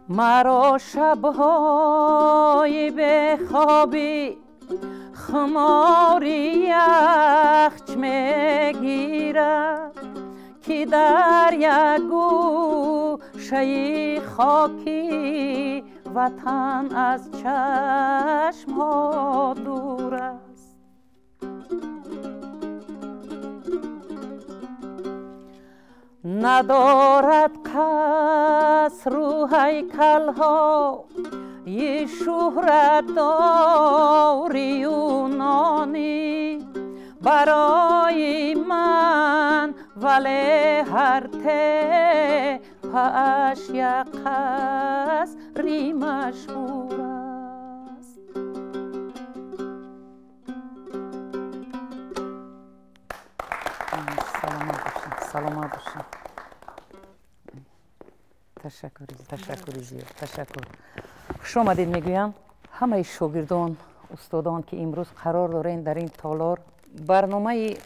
Маро шабҳои бехобӣ хумори яхч мегирад, ки дар як гӯшаи хоки ватан аз чашмҳо дур аст. Надорад қасру ҳайкалҳои шӯҳратдори юнонӣ барои ман, вале ҳар тепааш як қасри машҳур аст. Саломат бошед, саломат бошед. Ташаккур, ташаккури зиёд, ташаккур. Хуш омадед мегӯям ҳамаи шогирдон, устодон, ки имрӯз қарор дорем дар ин толор. Барномаи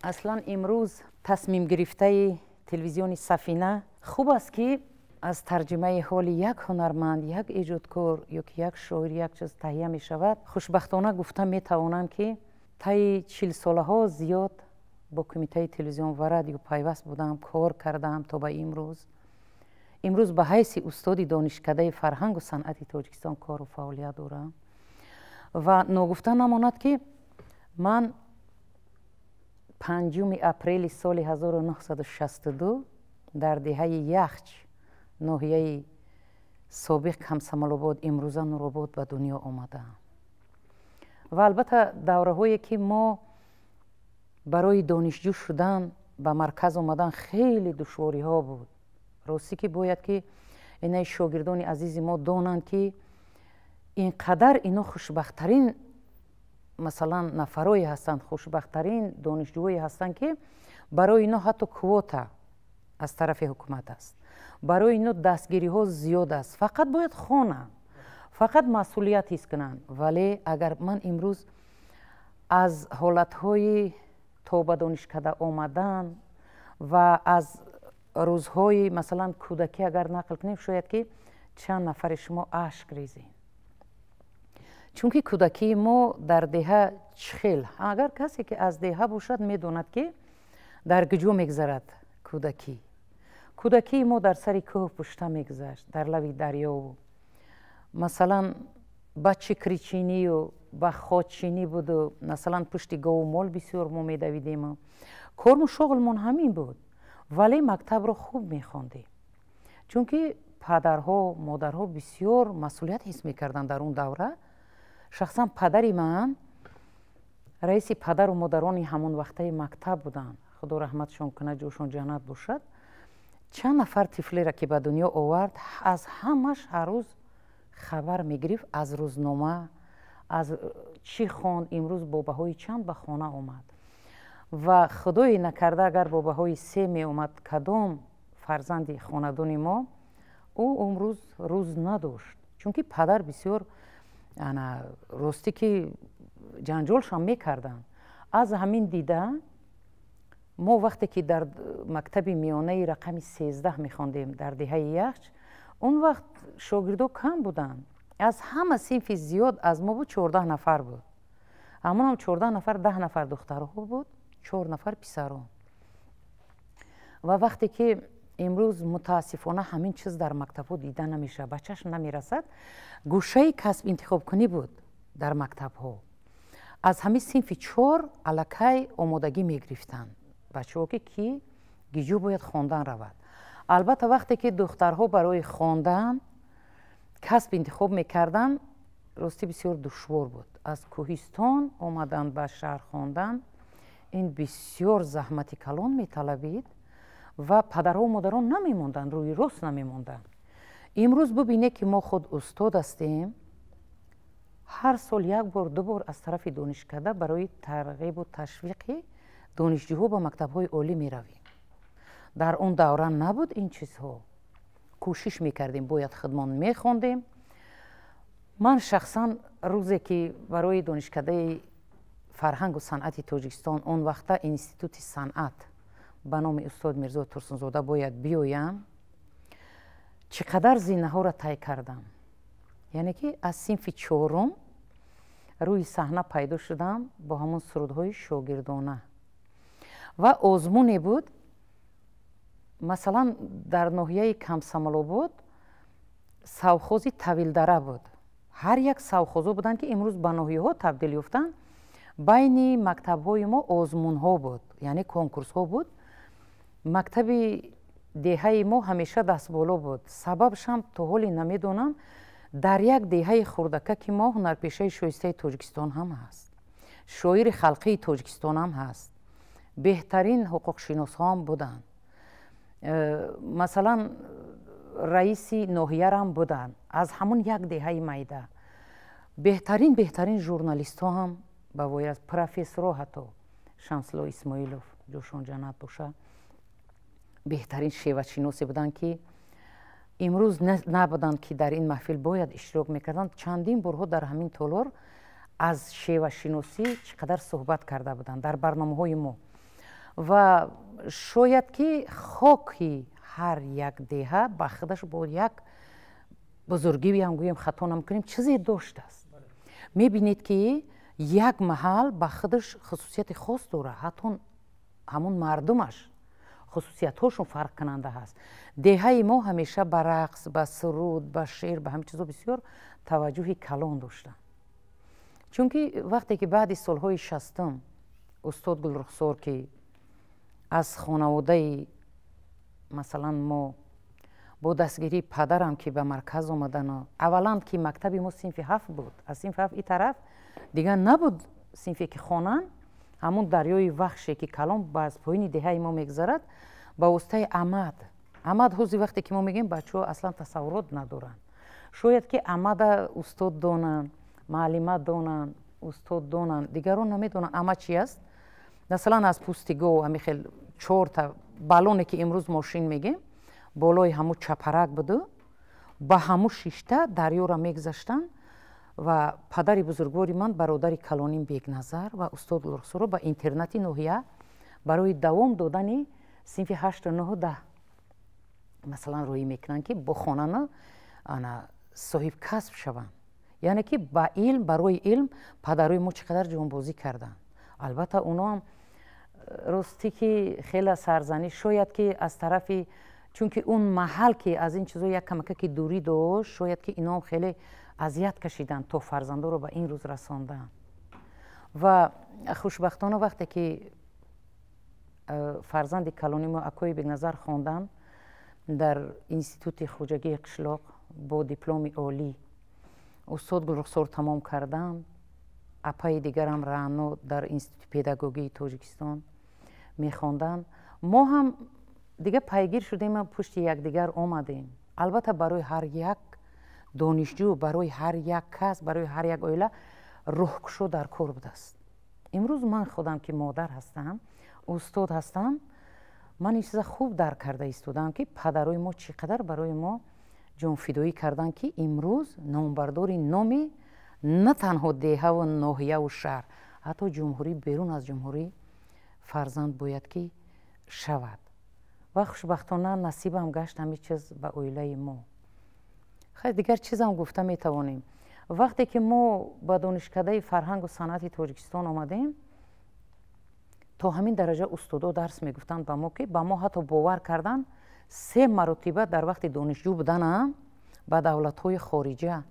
аслан имрӯз тасмим гирифтаи телевизиони Сафина хуб аст, ки аз тарҷумаи ҳоли як ҳунарманд, як эҷодкор ё ки як шоир як чиз таҳия мешавад. Хушбахтона гуфта метавонам, ки таи 40 солаҳо зиёд бо кумитаи телевизион ва радио пайваст будам, кор кардам то ба имрӯз. Имрӯз ба ҳайси устоди Донишкадаи фарҳангу санъати Тоҷикистон кору фаъолият дорам ва ногуфта намонад, ки ман 5 апрели соли 1962 дар деҳаи Яхч, ноҳияи собиқ Комсомолобод, имрӯза Нуробод, ба дунё омадаам. Ва албатта давраҳое, ки мо барои донишҷӯ шудан ба марказ омадан, хеле душвориҳо буд. Ростӣ ки бояд ки инаи шогирдони азизи мо донанд, ки ин қадар ино хушбахттарин, масалан, нафарое ҳастанд, хушбахттарин донишҷӯое ҳастанд, ки барои ино ҳатто квота аз тарафи ҳукумат аст, барои ино дастгириҳо зиёд аст, фақат бояд хонанд, фақат масъулият ҳис кунанд. Вале агар ман имрӯз аз ҳолатҳои то ба донишкада омадан ва аз рӯзҳои, масалан, кӯдакӣ агар нақл кунем, шояд ки чанд нафари шумо ашк резем, чунки кӯдакии мо дар деҳа чӣ хел, агар касе ки аз деҳа бошад, медонад, ки дар куҷо мегузарад кӯдакӣ. Кӯдакии мо дар сари кӯҳ пушта мегузашт, дар лаби дарёву, масалан, ба чикричинию ба ходчинӣ буду, масалан, пушти гову мол бисёр мо медавидему корму шуғлмон ҳамин буд. Вале мактабро хуб мехондем, чунки падарҳо, модарҳо бисёр масъулият ҳис мекарданд дар он давра. Шахсан падари ман раиси падару модарони ҳамон вақтаи мактаб буданд, Худо раҳматшон кунад, ҷошон ҷаннат бошад. Чанд нафар тифлеро ки ба дунё овард, аз ҳамаш ҳар рӯз хабар мегирифт, аз рӯзнома, аз чӣ хонд имрӯз, бо баҳои чанд ба хона омад. Ва худое накарда, агар бо баҳои 3 меомад кадом фарзанди хонадони мо, ӯ имрӯз рӯз надошт, чунки падар бисёр ана ростӣ ки ҷанҷолшам мекарданд. Аз ҳамин дида мо вақте ки дар мактаби миёнаи рақами 13 мехондем дар деҳаи Яхч, он вақт шогирдо кам буданд. Аз ҳама синфи зиёд аз мо буд, 14 нафар буд. Ҳамонам 14 нафар, 10 нафар духтарҳо буд, чор нафар писарон. Ва вақте ки имрӯз мутаассифона ҳамин чиз дар мактабҳо дида намешавад, ба чашм намерасад, гӯшаи касб интихобкунӣ буд дар мактабҳо. Аз ҳамин синфи чор аллакай омодагӣ мегирифтанд бачаҳо, ки гиҷӯ бояд хондан равад. Албатта, вақте ки духтарҳо барои хондан касб интихоб мекарданд, ростӣ бисёр душвор буд. Аз кӯҳистон омадан ба шаҳр хондан, ин бисёр заҳмати калон металабид ва падарҳо, модарон намемонданд, рӯи рост намемонданд. Имрӯз бубинед, ки мо худ устод ҳастем, ҳар сол як бор, ду бор аз тарафи донишкада барои тарғибу ташвиқи донишҷӯҳо ба мактабҳои олӣ меравем. Дар он давра набуд ин чизҳо. Кӯшиш мекардем, бояд худмон мехондем. Ман шахсан рӯзе ки барои Донишкадаи фарҳангу санъати Тоҷикистон, он вақта Институти санъат ба номи устод Мирзо Турсунзода, бояд биёям. Чӣ қадар зинаҳоро тай кардам, яъне ки аз синфи чорум рӯи саҳна пайдо шудам бо ҳамон сурудҳои шогирдона. Ва озмуне буд, масалан, дар ноҳияи Камсамолобод совхози Тавилдара буд. Ҳар як совхозҳо буданд, ки имрӯз ба ноҳияҳо табдил ёфтанд. Байни мактабҳои мо озмунҳо буд, яъне конкурсҳо буд. Мактаби деҳаи мо ҳамеша дастболо буд. Сабабшам то ҳоле намедонам. Дар як деҳаи хурдака, ки мо ҳунарпешаи шоистаи Тоҷикистон ҳам ҳаст, шоири халқии Тоҷикистон ҳам ҳаст, беҳтарин ҳуқуқшиносҳо ҳам буданд, масалан, раиси ноҳиярам буданд, аз ҳамон як деҳаи майда беҳтарин журналистҳо ҳам ба воя, профессорҳо, ҳатто Шамсулло Исмоилов, ҷошон ҷаннат боша, беҳтарин шевашиносе буданд, ки имрӯз набуданд, ки дар ин маҳфил бояд иштирок мекарданд. Чандин борҳо дар ҳамин толор аз шевашиносӣ чӣ қадар суҳбат карда буданд дар барномаҳои мо. Ва шояд ки хоки ҳар як деҳа ба худаш бо як бузургиам гӯем, хато намекунем, чизе доштааст. Мебинед, ки як маҳал ба худаш хусусияти хос дорад, ҳатто ҳамон мардумаш хусусиятҳошон фарқкунанда ҳаст. Деҳаи мо ҳамеша ба рақс, ба суруд, ба шеър, ба ҳамин чизо бисёр таваҷҷӯҳи калон доштанд. Чунки вақте ки баъди солҳои 60-ум устод Гулрухсор, ки аз хонаводаи, масалан, мо бо дастгирии падарам, ки ба марказ омадану аввалан ки мактаби мо синфи ҳафт буд, аз синфи ҳафт и тараф дигар набуд синфе ки хонанд. Ҳамон дарёи Вахше, ки калон ба аз поини деҳаи мо мегузарад, ба воситаи амад. Амад ҳози вақте ки мо мегӯем, бачаҳо аслан тасаввурот надоранд. Шояд ки амада устод донанд, маълима донанд, устод донанд, дигарон намедонанд ама чи аст. Масалан, аз пӯсти гов ҳамин хел чорта балоне, ки имрӯз мошин мегем, болои ҳамун чапарак буду, ба ҳамун шишта дарёра мегузаштанд. Ва падари бузургвори ман, бародари калоним Бекназар ва устод Гулрухсоро ба интернати ноҳия барои давом додани синфи ҳашту, нӯҳу, 10, масалан, рӯӣ мекунанд, ки бо хонана ана соҳиб касб шаванд. Яъне ки ба илм, барои илм падарои мо чӣ қадар ҷонбозӣ карданд. Албатта, оноам ростӣ ки хеле сарзанӣ шояд ки аз тарафи, чунки он маҳал ки аз ин чизо як камака ки дурӣ дошт, шояд ки иноам хеле азият кашиданд, то фарзандоро ба ин рӯз расонданд. Ва хушбахтона, вақте ки фарзанди калони мо, акои Бекназар, хонданд дар институти хоҷагии қишлоқ, бо дипломи олӣ устод Гулрухсор тамом карданд, апаи дигарам Раъно дар Институти педагогии Тоҷикистон мехонданд, мо ҳам дига пайгир шудем, пушти якдигар омадем. Албатта, барои ҳар як донишҷӯ, барои ҳар як кас, барои ҳар як оила роҳкушо дар кор будааст. Имрӯз ман худам, ки модар ҳастам, устод ҳастам, ман ин чиза хуб дарк карда истодаам, ки падарои мо чӣ қадар барои мо ҷонфидоӣ карданд, ки имрӯз номбардори номи на танҳо деҳаву ноҳияву шаҳр, ҳатто ҷумҳурӣ, берун аз ҷумҳурӣ фарзанд бояд ки шавад. Ва хушбахтона насибам гашт ҳамин чиз ба оилаи мо. Хай, дигар чизам гуфта метавонем. Вақте ки мо ба Донишкадаи фарҳангу санъати Тоҷикистон омадем, то ҳамин дараҷа устодо дарс мегуфтанд ба мо, ки ба мо ҳатто бовар карданд, се маротиба дар вақти донишҷӯ буданам ба давлатҳои хориҷа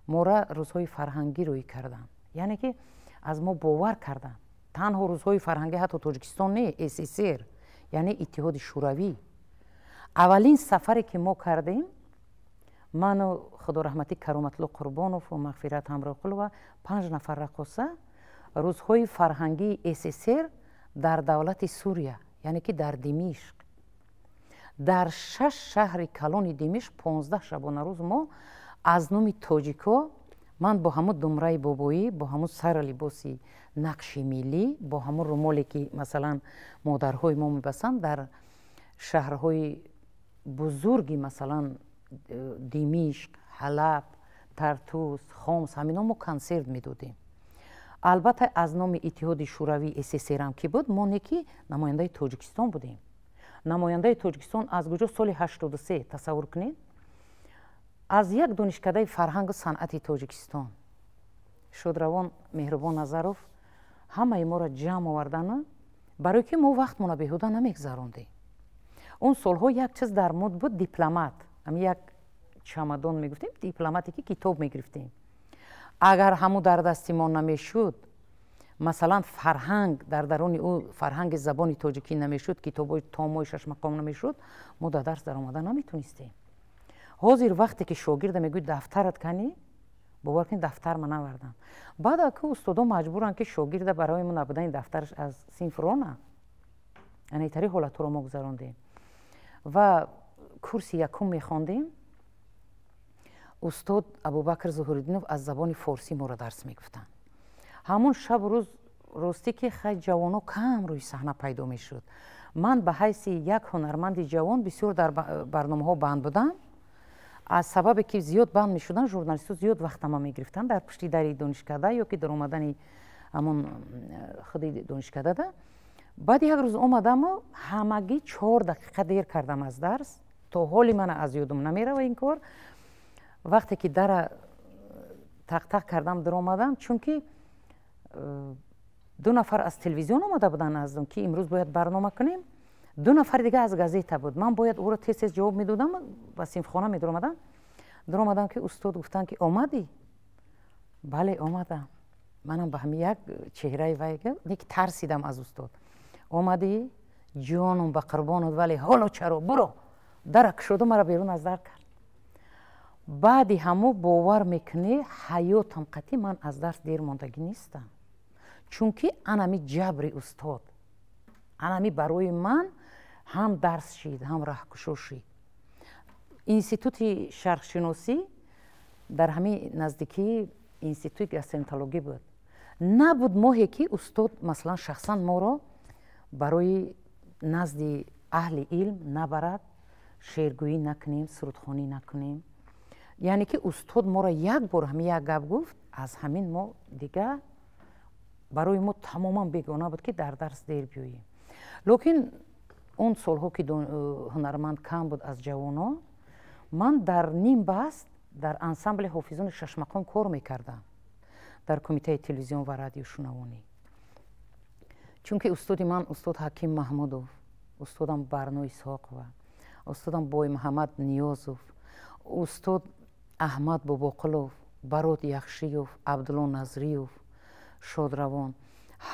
мора рӯзҳои фарҳангӣ рӯй карданд. Яъне ки аз мо бовар карданд. Танҳо рӯзҳои фарҳангӣ ҳатто Тоҷикистон не, СССР, яъне Иттиҳоди Шӯравӣ. Аввалин сафаре ки мо кардем, ману худораҳматӣ Кароматулло Қурбонов ва Мағфират Ҳамроқулова, панҷ нафар раққоса, рӯзҳои фарҳангии СССР дар давлати Сурия, яъне ки дар Димишқ, дар шаш шаҳри калони Димишқ, 15 шабонарӯз мо аз номи тоҷико, ман бо ҳамун думраи бобоӣ, бо ҳамун сара либоси нақши миллӣ, бо ҳамун румоле, ки масалан модарҳои мо мебастанд, дар шаҳрҳои бузурги, масалан, Димишқ, Ҳалаб, Тартус, Хомс, ҳамино мо консерт медодем. Албатта, аз номи Иттиҳоди Шӯравӣ, СССРам ки буд, мо не ки намояндаи Тоҷикистон будем. Намояндаи Тоҷикистон аз куҷо? Соли 83, тасаввур кунед. Аз як донишкадаи фарҳангу санъати Тоҷикистон шодравон Меҳрубон Назаров ҳамаи моро ҷамъ овардана, барои ки мо вақтмона беҳуда намегзарондем. Он солҳо як чиз дар мод буд, дипломат, ами як чамадон мегуфтем, дипломате ки китоб мегирифтем. Агар ҳаму дар дасти мо намешуд, масалан, фарҳанг дар даруни ӯ фарҳанги забони тоҷикӣ намешуд, китобҳои томои шашмақом намешуд, мо дар дарс даромада наметонистем. Ҳозир вақте ки шогирда мегӯй, дафтарат канӣ, бовар кунед, дафтар ма навардам. Баъд ки устодо маҷбуранд, ки шогирда барои мо набудани дафтараш аз синф рона. Анайтари ҳолатҳоро мо гузарондем ва курси якум мехондем. Устод Абубакр Зуҳуриддинов аз забони форсӣ моро дарс мегуфтанд. Ҳамон шабу рӯз, ростӣ ки хай ҷавоно кам рӯи саҳна пайдо мешуд. Ман ба ҳайси як ҳунарманди ҷавон бисёр дар барномаҳо банд будам. Аз сабабе ки зиёд банд мешуданд, журналистҳо зиёд вақтама мегирифтанд дар пушти дари донишкада ё ки дар омадани ҳамон худи донишкадада. Баъд як рӯз омадаму ҳамагӣ 4 дақиқа дер кардам аз дарс. То ҳоли мана аз ёдум намерава ин кор. Вақте ки дара тақтақ кардам, даромадам, чунки ду нафар аз телевизион омада буданд наздум, ки имрӯз бояд барнома кунем, ду нафари дига аз газета буд. Ман бояд ӯро тез тез ҷавоб медодам, ба синфхона медаромадам. Даромадам ки устод гуфтанд, ки омадӣ? Бале, омадам. Манам ба ҳами як чеҳраи вай неки тарсидам аз устод. Омадӣ, ҷонум ба қурбонат, вале ҳоло чаро? Буро. Дара кушоду маро берун аз дар кард. Баъди ҳамо, бовар мекунӣ, ҳаётам қатъи ман аз дарс дер мондагӣ нестам, чунки анами ҷабри устод анами барои ман ҳам дарс шид, ҳам раҳкушо шид. Институти шарқшиносӣ дар ҳамин наздикии институти гастроэнтерологӣ буд. Набуд моҳе, ки устод, масалан, шахсан моро барои назди аҳли илм набарад, шеъргӯӣ накунем, сурудхонӣ накунем. Яъне ки устод моро як бор ҳамин як гап гуфт, аз ҳамин мо дига барои мо тамоман бегона буд, ки дар дарс дер биёем. Лекин он солҳо ки ҳунарманд кам буд аз ҷавоно, ман дар ним баст дар ансамбли ҳофизони шашмақом кор мекардам дар Кумитаи телевизион ва радиошунавонӣ, чунки устоди ман устод Ҳаким Маҳмудов, устодам Барно Исҳоқова, устодам Боймуҳаммад Ниёзов, устод Аҳмад Бобоқулов, Барот Яхшиёв, Абдулло Назриёв шодравон,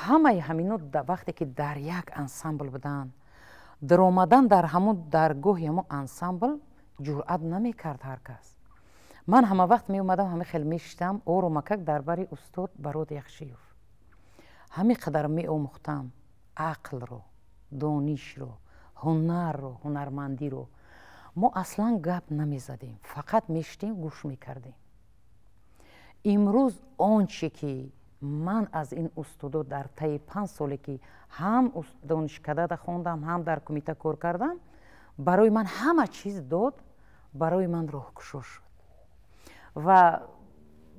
ҳамаи ҳамино вақте ки дар як ансамбл буданд, даромадан дар ҳамон даргоҳи ҳамон ансамбл ҷуръат намекард ҳар кас. Ман ҳама вақт меомадам, ҳама хел мешиштам оромакак дар бари устод Барот Яхшиёв. Ҳамин қадар меомӯхтам ақлро, донишро, ҳунарро, ҳунармандиро. Мо аслан гап намезадем, фақат мешитем, гӯш мекардем. Имрӯз он че ки ман аз ин устодо дар таи 5 соле, ки ҳам донишкадада хондам, ҳам дар кумита кор кардам, барои ман ҳама чиз дод, барои ман роҳкушо шуд. Ва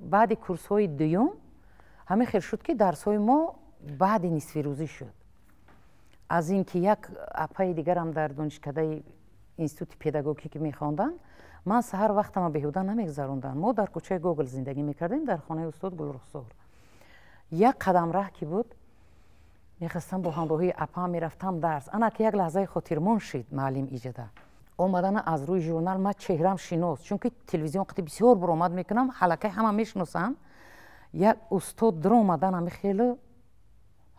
баъди курсҳои дуюм ҳамин хел шуд, ки дарсҳои мо баъди нисфирӯзӣ шуд. Аз ин ки як апаи дигарам дар донишкадаи институти педагогӣ ки мехонданд, ман саҳар вақтама беҳуда намегзарондам. Мо дар кӯчаи Гогол зиндагӣ мекардем, дар хонаи устод Гулрухсор як қадам раҳ ки буд, мехостам, бо ҳамроҳии апаам мерафтам дарс. Ана ки як лаҳзаи хотирмон шид. Маълим иҷода омадана, аз рӯи журнал ман чеҳрам шинос, чунки телевизион қати бисёр буромад мекунам, ҳалакай ҳама мешиносам. Як устод даромадан, ами хеле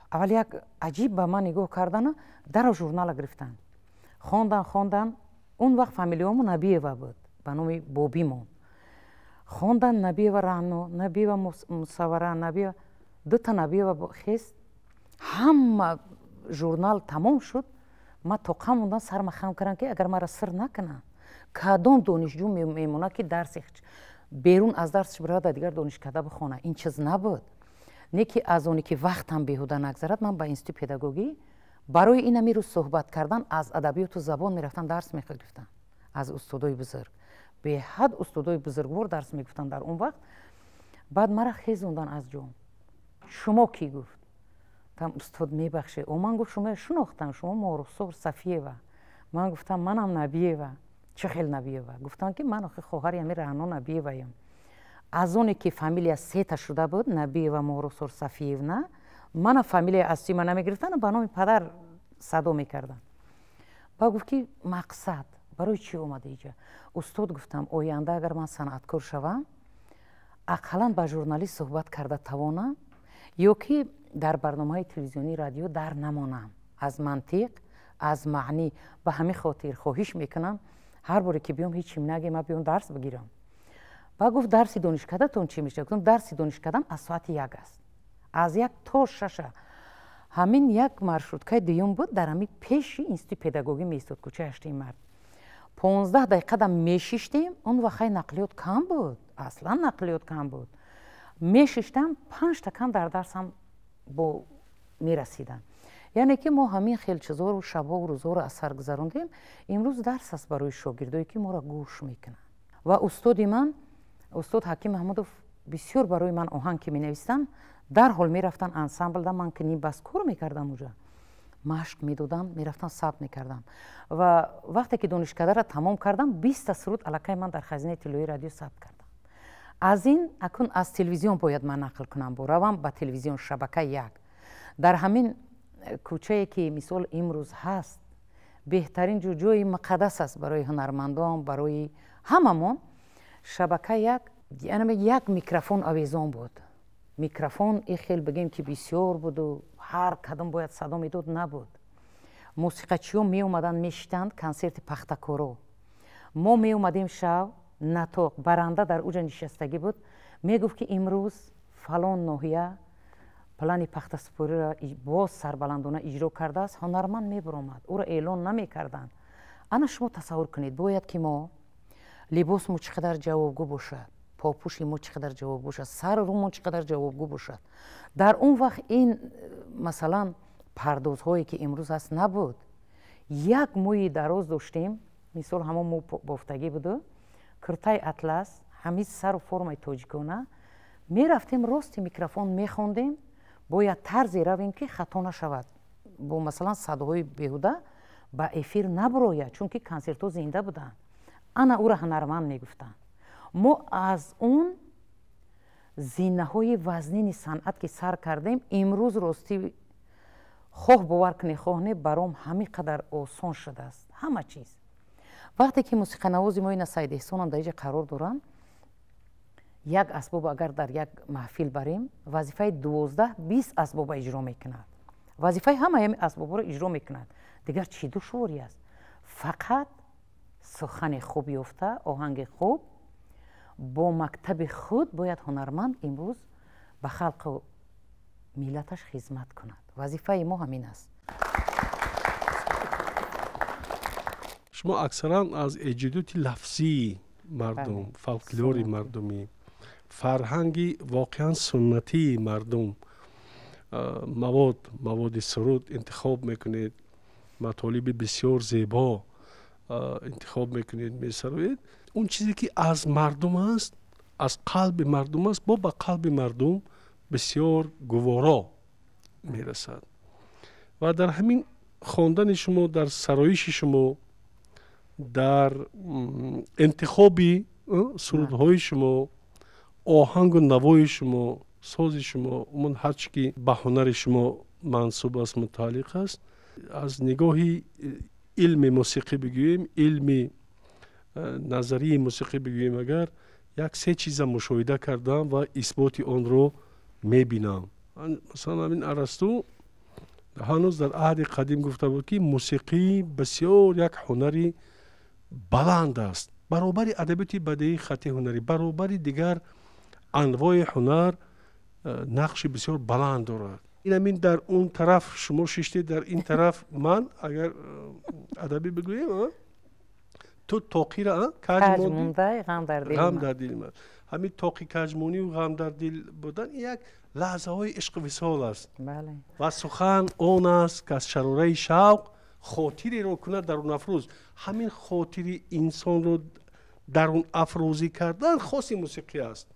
аввал як аҷиб ба ман нигоҳ кардана, даро журнала гирифтан, хондан, хондан. Он вақт фамилиёмо Набиева буд, ба номи бобимон. Хондан: Набиева Рано, Набиева Мусавара, Набиева, дута Набиева хест. Ҳама журнал тамом шуд, ман тоқа мондан, сарма хам кардам, ки агар мара сир накунам, кадом донишҷӯ мемонад, ки дарси берун аз дарсаш биравад, дигар донишкада бихона? Ин чиз набуд. Не ки аз оне ки вақтам беҳуда нагзарад, ман ба институти педагогӣ барои ин ами рӯз суҳбат кардан аз адабиёту забон мерафтам, дарс мегирифтам аз устодои бузург. Беҳад устодои бузургвор дарс мегуфтанд дар он вақт. Баъд мара хезондан аз ҷом. Шумо кӣ? Гуфт. Гуфтам: устод, мебахшед. О, ман, гуфт, шумо шинохтам, шумо Морухсор Сафиева. Ман гуфтам: манам Набиева. Чӣ хел Набиева? Гуфтам, ки ман охи хоҳари ҳами Раъно Набиеваям. Аз оне ки фамилия сета шуда буд, Набиева Моҳрусор Сафиевна, мана фамилияи аслии ма намегирифтанд, ба номи падар садо мекарданд. Ба гуфт, ки мақсад барои чӣ омада иҷа? Устод, гуфтам, оянда агар ман санъаткор шавам, ақаллан ба журналист суҳбат карда тавонам ё ки дар барномаҳои телевизионии радио дар намонам аз мантиқ, аз маънӣ. Ба ҳамин хотир хоҳиш мекунам, ҳар боре ки биём, ҳеҷ чим нагем, ма биём дарс бигирам. Ба гуфт, дарси донишкадатон чӣ мешавад? Гуфтам, дарси донишкадам аз соати 1 аст, аз 1 то 6. Ҳамин як маршруткаи дуюм буд, дар ҳамин пеши институти педагогӣ меистод, кӯчаи 8 Март. 15 дақиқада мешиштем. Он вақт нақлиёт кам буд, аслан нақлиёт кам буд. Мешиштам, панҷта кам дар дарсам бо мерасидам. Яъне ки мо ҳамин хел чизоро, шабҳову рӯзҳоро аз сар гузарондем. Имрӯз дарс аст барои шогирдое, ки моро гӯш мекунанд. Ва устоди ман, устод Ҳаким Маҳмудов, бисёр барои ман оҳанг ки менавистанд, дарҳол мерафтан ансамблда. Ман ки ним бас кор мекардам, уҷа машқ медодам, мерафтам, сабт мекардам. Ва вақте ки донишкадаро тамом кардам, 20-та суруд аллакай ман дар хазинаи тиллоии радио сабт кардам. Аз ин акун аз телевизион бояд ман нақл кунам, боравам ба телевизион шабака як. Дар ҳамин кӯчае ки мисол имрӯз ҳаст, беҳтарин ҷо, ҷои муқаддас аст барои ҳунармандон, барои ҳамамон, шабака як. Як микрофон овезон буд. Микрофон и хел бигем ки бисёр буду ҳар кадом бояд садо медод, набуд. Мусиқачиҳо меомаданд, мешитанд, консерти пахтакоро. Мо меомадем шав, натоқ баранда дар уҷа нишастагӣ буд, мегуфт, ки имрӯз фалон ноҳия плани пахтасупориро боз сарбаландона иҷро кардааст. Ҳунарманд мебаромад, ӯро эълон намекарданд. Ана шумо тасаввур кунед, бояд ки мо либосмо чӣ қадар ҷавобгӯ бошад, попӯши мо чӣ қадар ҷавобгӯ бошад, сару рӯмон чӣ қадар ҷавобгӯ бошад. Дар он вақт ин, масалан, пардозҳое ки имрӯз ҳаст, набуд. Як мӯи дароз доштем, мисол ҳамон мӯ бофтагӣ буду куртаи атлас, ҳамин сару формаи тоҷикона мерафтем, рости микрофон мехондем. Бояд тарзе равем, ки хато нашавад, бо масалан садоҳои беҳуда ба эфир набурояд, чунки консертҳо зинда буданд. Ана ӯро ҳунарманд мегуфтанд. Мо аз он зинаҳои вазнини санъат ки сар кардем, имрӯз ростӣ, хоҳ бовар кунӣ, хоҳ не, баром ҳамин қадар осон шудааст ҳама чиз. Вақте ки мусиқанавози мо ина Саид Эҳсонам дар иҷа қарор доранд, як асбоб агар дар як маҳфил барем, вазифаи 12-20 асбоба иҷро мекунад, вазифаи ҳамаи ҳамин асбобҳоро иҷро мекунад. Дигар чӣ душворӣ аст? Фақат сухани хуб ёфта, оҳанги хуб, бо мактаби худ бояд ҳунарманд имрӯз ба халқу миллаташ хизмат кунад. Вазифаи мо ҳамин аст. Шумо аксаран аз эҷодиёти лафзии мардум, фолклори мардумӣ, фарҳанги воқеан суннатии мардум маводи суруд интихоб мекунед, матолиби бисёр зебо интихоб мекунед, месароед. Он чизе ки аз мардум аст, аз қалби мардум аст, бо ба қалби мардум бисёр гуворо мерасад. Ва дар ҳамин хондани шумо, дар сароиши шумо, дар интихоби сурудҳои шумо, оҳангу навои шумо, сози шумо, умуман ҳар чӣ ки ба ҳунари шумо мансуб аст, мутааллиқ аст, аз нигоҳи илми мусиқӣ бигӯем, илми назарии мусиқӣ бигӯем, агар як се чиза мушоҳида кардам ва исботи онро мебинам. Масалан, ҳамин Арасту ҳанӯз дар аҳди қадим гуфта буд, ки мусиқӣ бисёр як ҳунари баланд аст, баробари адабиёти бадеии хатти ҳунарӣ, баробари дигар анвои ҳунар нақши бисёр баланд дорад. Инамин дар он тараф шумо шиштед, дар ин тараф ман. Агар адабӣ бигӯем, ту тоқира каҷ ғам дар дил. Ҳамин тоқи каҷмонию ғам дар дил будан як лаҳзаҳои ишқу висол аст. Ва сухан он аст, ки аз шарораи шавқ хотиреро кунад дарунафрӯз. Ҳамин хотири инсонро дарунафрӯзӣ кардан хоси мусиқӣ аст,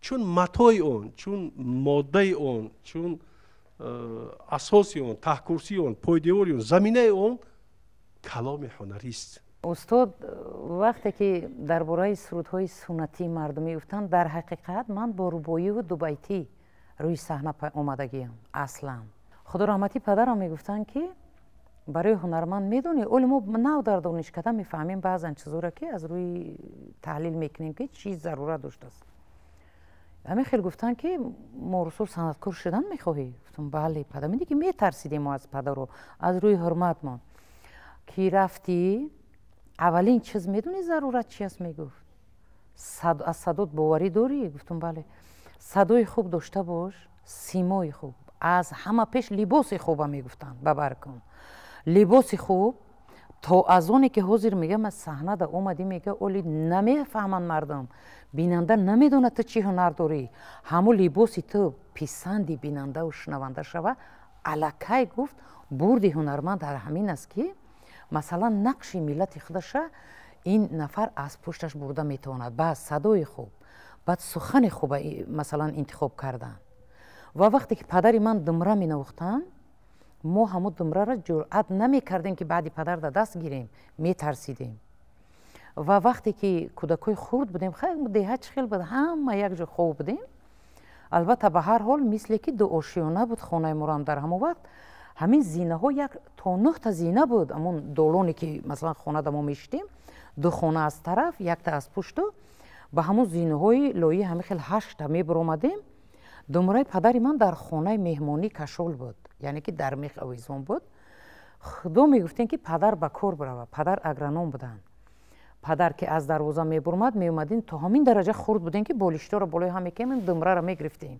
чун матои он, чун моддаи он, чун асоси он, таҳкурсии он, пойдевори он, заминаи он каломи ҳунарист. Устод вақте ки дар бораи сурудҳои суннатии мардумӣ гуфтанд, дар ҳақиқат ман бо рубоиву дубайтӣ рӯи саҳна омадагиам. Аслан худо раҳматӣ падарам мегуфтанд, ки барои ҳунарманд медонӣ, оли мо нав дар донишкада мефаҳмем баъзан чизоро, ки аз рӯи таҳлил мекунем, ки чӣ зарурат доштааст. Ҳамин хел гуфтанд, ки мо русул санъаткор шудан мехоҳӣ? Гуфтам, бале, падар. Меди ки метарсидем мо аз падаро, аз рӯи ҳурматмон. Ки рафтӣ, аввалин чиз медонӣ зарурат чи аст? Мегуфт, аз садот боварӣ дорӣ? Гуфтам, бале. Садои хуб дошта бош, симои хуб, аз ҳама пеш либоси хуба, мегуфтанд, бабар кун либоси хуб. То аз оне ки ҳозир мегӯям, аз саҳнада омадӣ, мега, оли намефаҳманд мардум, бинанда намедонад ту чӣ ҳунар дорӣ. Ҳамун либоси ту писанди бинандаву шунаванда шава. Аллакай, гуфт, бурди ҳунарманд дар ҳамин аст, ки масалан нақши миллати худаша ин нафар аз пушташ бурда метавонад. Баъд садои хуб, баъд сухани хуба масалан интихоб кардан. Ва вақте ки падари ман думра менавохтанд, мо ҳамун думраро ҷуръат намекардем, ки баъди падар да даст гирем, метарсидем. Ва вақте ки кӯдакҳои хурд будем, деҳа чӣ хел буд, ҳама якҷо хоб будем. Албатта, ба ҳар ҳол, мисле ки дуошиёна буд хонаи морам. Дар ҳамон вақт ҳамин зинаҳо як то нӯҳта зина буд. Ҳамон долоне ки масалан хонада мо мешидем, ду хона аз тараф, якта аз пушту, ба ҳамон зинаҳои лоии ҳамин хел ҳашта мебуромадем. Думраи падари ман дар хонаи меҳмонӣ кашол буд, яъне ки дар мех овезон буд. Худо мегуфтем, ки падар ба кор барава. Падар агроном буданд. Падар ки аз дарвоза мебурмад, меомадем, то ҳамин дараҷа хурд будем, ки болишторо болои ҳам мекемем, думраро мегирифтем,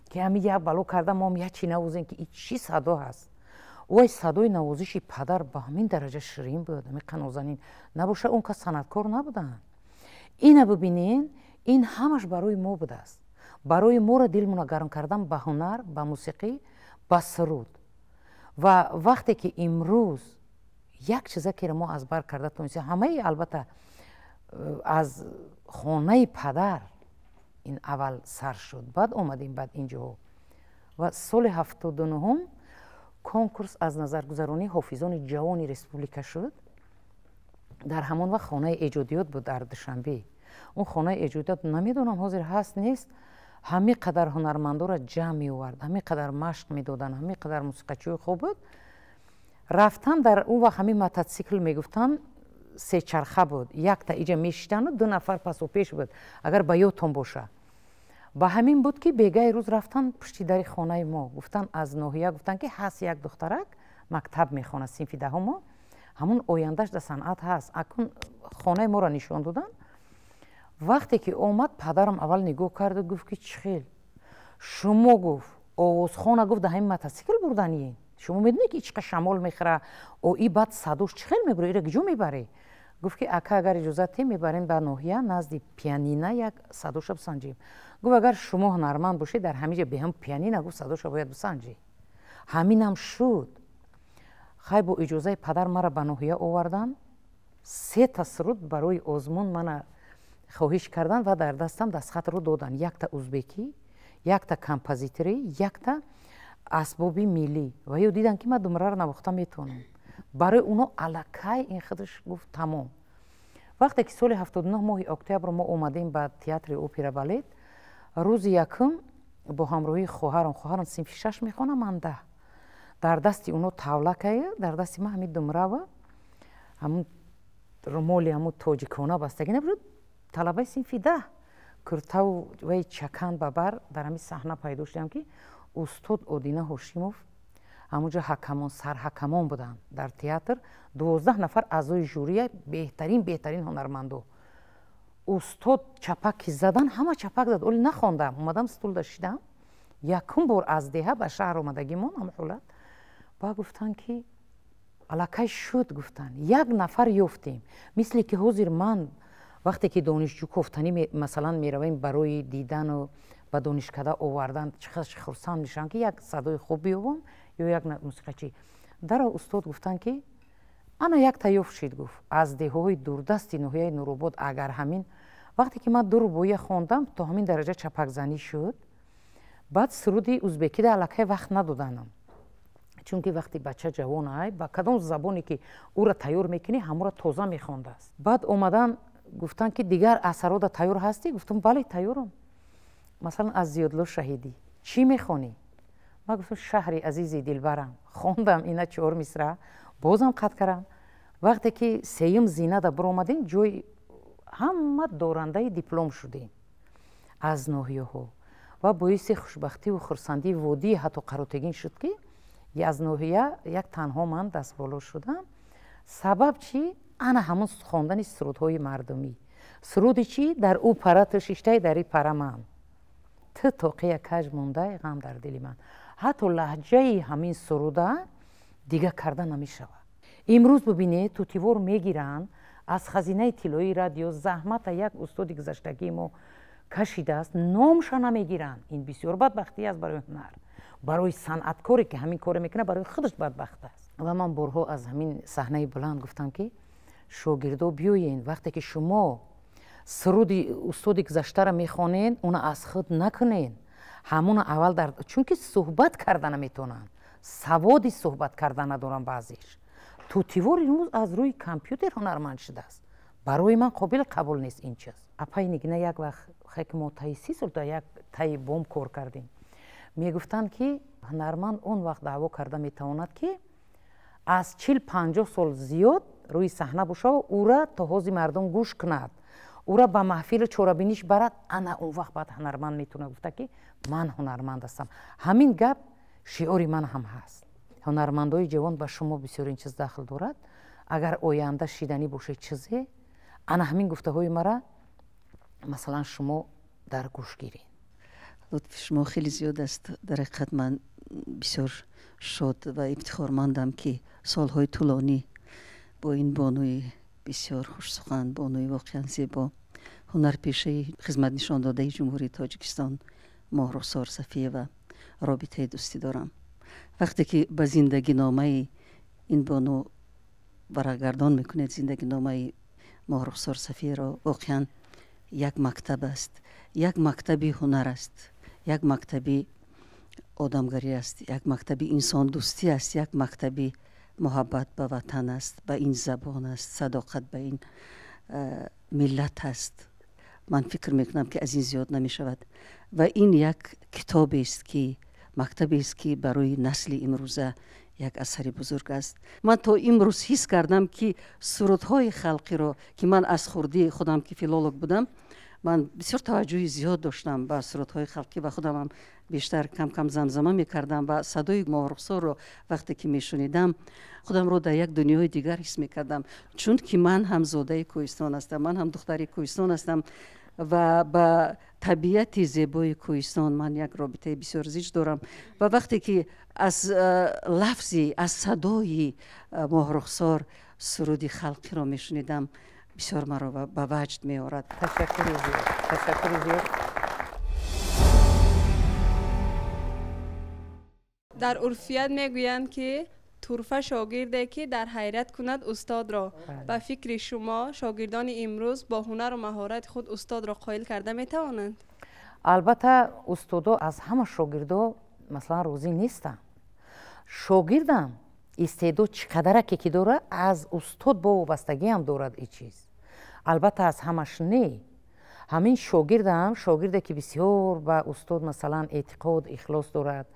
ки ҳамин як бало карда моам як чи навозем, ки и чӣ садо ҳаст. Вай садои навозиши падар ба ҳамин дараҷа ширин буд, ҳамин қанозанин набоша. Он кас санъаткор набуданд. Ина бибинен, ин ҳамаш барои мо будааст, барои моро дилмона гарм кардан ба ҳунар, ба мусиқӣ, ба суруд. Ва вақте ки имрӯз як чиза киро мо аз бар карда тонистем, ҳамаи албатта аз хонаи падар ин аввал сар шуд, баъд омадем, баъд инҷоҳо. Ва соли 79-ум конкурс аз назаргузаронии ҳофизони ҷавони республика шуд. Дар ҳамон вақт хонаи эҷодиёт буд дар Душанбе. Он хонаи эҷодиёт, намедонам, ҳозир ҳаст, нест, ҳамин қадар ҳунармандоро ҷамъ меовард, ҳамин қадар машқ медоданд, ҳамин қадар мусиқачиҳои хуб буд. Рафтан дар он вақт ҳамин мототсикл мегуфтанд, сечарха буд, якта иҷа мешиштану ду нафар пасу пеш буд, агар ба ёдтон боша. Ба ҳамин буд, ки бегаи рӯз рафтан пушти дари хонаи мо, гуфтан, аз ноҳия гуфтан, ки ҳаст як духтарак, мактаб мехонад, синфи 10-умо, ҳамун ояндаш дар санъат ҳаст. Акун хонаи моро нишон доданд. Вақте ки омад, падарам аввал нигоҳ карду гуфт, ки чӣ хел шумо, гуфт, овозхона, гуфт, дар ҳамин мотосикл бурданиен? Шумо медонед, ки чӣ қадр шамол мехӯра, и баъд садош чӣ хел мебура, ира куҷо мебарӣ? Гуфт, ки ака, агар иҷозат тем, мебарем ба ноҳия, назди пианина як садоша бисанҷем. Гуфт, агар шумо ҳунарманд бошед, дар ҳамин ҷа беҳам пианина, гуфт, садоша бояд бисанҷӣ. Ҳаминам шуд. Хай, бо иҷозаи падар мара ба ноҳия оварданд. Сета суруд барои озмун мана хоҳиш карданд ва дар дастам дастхатро доданд: якта узбекӣ, якта композиторӣ, якта асбоби миллӣ. Ва ё диданд, ки ман думраро навохта метавонам. Барои оно аллакай ин худаш, гуфт, тамом. Вақте ки соли 79 моҳи октябр мо омадем ба театри опера балет, рӯзи якум бо ҳамроҳии хоҳарам, хоҳарам синфи шаш мехонам, ман 10, дар дасти оно тавлакая, дар дасти ман ҳамин думрава, ҳамун румоли ҳамун тоҷикона бастагӣ набуд. Талабаи синфи 10, куртаву вай чакан ба бар, дар ҳамин саҳна пайдо шудам, ки устод Одина Ҳошимов ҳамунҷо ҳакамон, сарҳакамон буданд. Дар театр 12 нафар аъзои жюрия, беҳтарин, беҳтарин ҳунармандо. Устод чапак ки задан, ҳама чапак зад. Оли нахондам, омадам, стулда шидам. Якум бор аз деҳа ба шаҳр омадагимон ҳам ҳолат ба гуфтанд, ки аллакай шуд, гуфтанд, як нафар ёфтем. Мисле ки ҳозир ман вақте ки донишҷӯ кофтанӣ масалан меравем барои дидану ба донишкада овардан, чӣ қадр хурсанд мешавам, ки як садои хуб биёбам ё як мусиқачӣ. Даро устод гуфтанд, ки ана як ёфт шид, гуфт, аз деҳаҳои дурдасти ноҳияи Нуробод. Агар ҳамин вақте ки ман ду рубоия хондам, то ҳамин дараҷа чапакзанӣ шуд. Баъд суруди узбекида аллакай вақт надоданам. Чунки вақти бача ҷавон ай, ба кадом забоне ки ӯра тайёр мекунӣ, ҳамура тоза мехондааст. Баъд омадан гуфтанд, ки дигар асарода тайёр ҳастӣ? Гуфтам, бале, тайёрам. Масалан, аз Зиёдло Шаҳидӣ чӣ мехонӣ? Ман гуфтам, шаҳри азизи дилбарам. Хондам ина 4 мисра, бозам қатъ кардам. Вақте ки сеюм зинада биромадем, ҷои ҳама дорандаи диплом шудем аз ноҳияҳо. Ва боиси хушбахтиву хурсандии водии ҳатто Қаротегин шуд, ки аз ноҳия як танҳо ман дастболо шудам. Сабаб чӣ? Ана ҳамон хондани сурудҳои мардумӣ. Суруди чӣ? Дар ӯ пара ту шиштай, дар и пара ман. Ту тоқия каж мондай, ғам дар дили ман. Ҳатто лаҳҷаи ҳамин суруда дига карда намешавад. Имрӯз бибинед, тутивор мегиранд аз хазинаи тиллоии радио, заҳмата як устоди гузаштагии мо кашидааст, номша намегиранд. Ин бисёр бадбахтӣ аст барои ҳунар, барои санъаткоре ки ҳамин коре мекунад, барои худаш бадбахт аст. Ва ман борҳо аз ҳамин саҳнаи баланд гуфтам, ки шогирдо, биёен, вақте ки шумо суруди устоди гузаштаро мехонед, уна аз худ накунед, ҳамуна аввал дар, чунки суҳбат карда наметавонанд, саводи суҳбат карда надоранд баъзеш. Тутивор имрӯз аз рӯи компютер ҳунарманд шудааст. Барои ман қобили қабул нест ин чиз. Апаи Нигина як вақт, хе ки мо таи 30 сол дар як таи бом кор кардем, мегуфтанд, ки ҳунарманд он вақт даъво карда метавонад, ки аз 40-50 сол зиёд рӯи саҳна бошаву ӯра то ҳози мардум гӯш кунад, ӯра ба маҳфилу чорабиниш барад, ана он вақт баъд ҳунарманд метавонад гуфта, ки ман ҳунарманд ҳастам. Ҳамин гап шиори ман ҳам ҳаст. Ҳунармандои ҷавон, ба шумо бисёр ин чиз дахл дорад. Агар оянда шиданӣ бошед чизе, ана ҳамин гуфтаҳои мара масалан шумо дар гӯш гиред. Лутфи шумо хеле зиёд аст. Дар ҳақиқат ман бисёр шод ва ифтихормандам, ки солҳои тӯлонӣ бо ин бонуи бисёр хушсухан, бонуи воқеан зебо, ҳунарпешаи хизматнишондодаи Ҷумҳурии Тоҷикистон Моҳрухсор Сафиева робитаи дӯстӣ дорам. Вақте ки ба зиндагиномаи ин бону варақгардон мекунед, зиндагиномаи Моҳрухсор Сафиеро, воқеан як мактаб аст, як мактаби ҳунар аст, як мактаби одамгарӣ аст, як мактаби инсондӯстӣ аст, як мактаби муҳаббат ба ватан аст, ба ин забон аст, садоқат ба ин миллат аст. Ман фикр мекунам, ки аз ин зиёд намешавад. Ва ин як китобест, ки мактабест, ки барои насли имрӯза як асари бузург аст. Ман то имрӯз ҳис кардам, ки сурудҳои халқиро, ки ман аз хурдии худам, ки филолог будам, ман бисёр таваҷҷӯҳи зиёд доштам ба сурудҳои халқӣ ва худамам бештар кам-кам замзама мекардам. Ва садои Моҳрухсорро вақте ки мешунидам, худамро дар як дунёи дигар ҳис мекардам, чунки ман ҳам зодаи кӯҳистон ҳастам, ман ҳам духтари кӯҳистон ҳастам ва ба табиати зебои кӯҳистон ман як робитаи бисёр зич дорам. Ва вақте ки аз лафзи, аз садои Моҳрухсор суруди халқиро мешунидам, бисёр маро ба ваҷд меорад. Ташаккури зиёд, ташаккури зиёд. Дар урфият мегӯянд, ки турфа шогирде, ки дар ҳайрат кунад устодро. Ба фикри шумо, шогирдони имрӯз бо ҳунару маҳорати худ устодро қоил карда метавонанд? Албатта, устодо аз ҳама шогирдо масалан розӣ нестанд. Шогирдам истеъдод чӣ қадараке ки дорад, аз устод бо вобастагиам дорад ин чиз. Албатта, аз ҳамаш не. Ҳамин шогирдам, шогирде ки бисёр ба устод масалан эътиқод, ихлос дорад,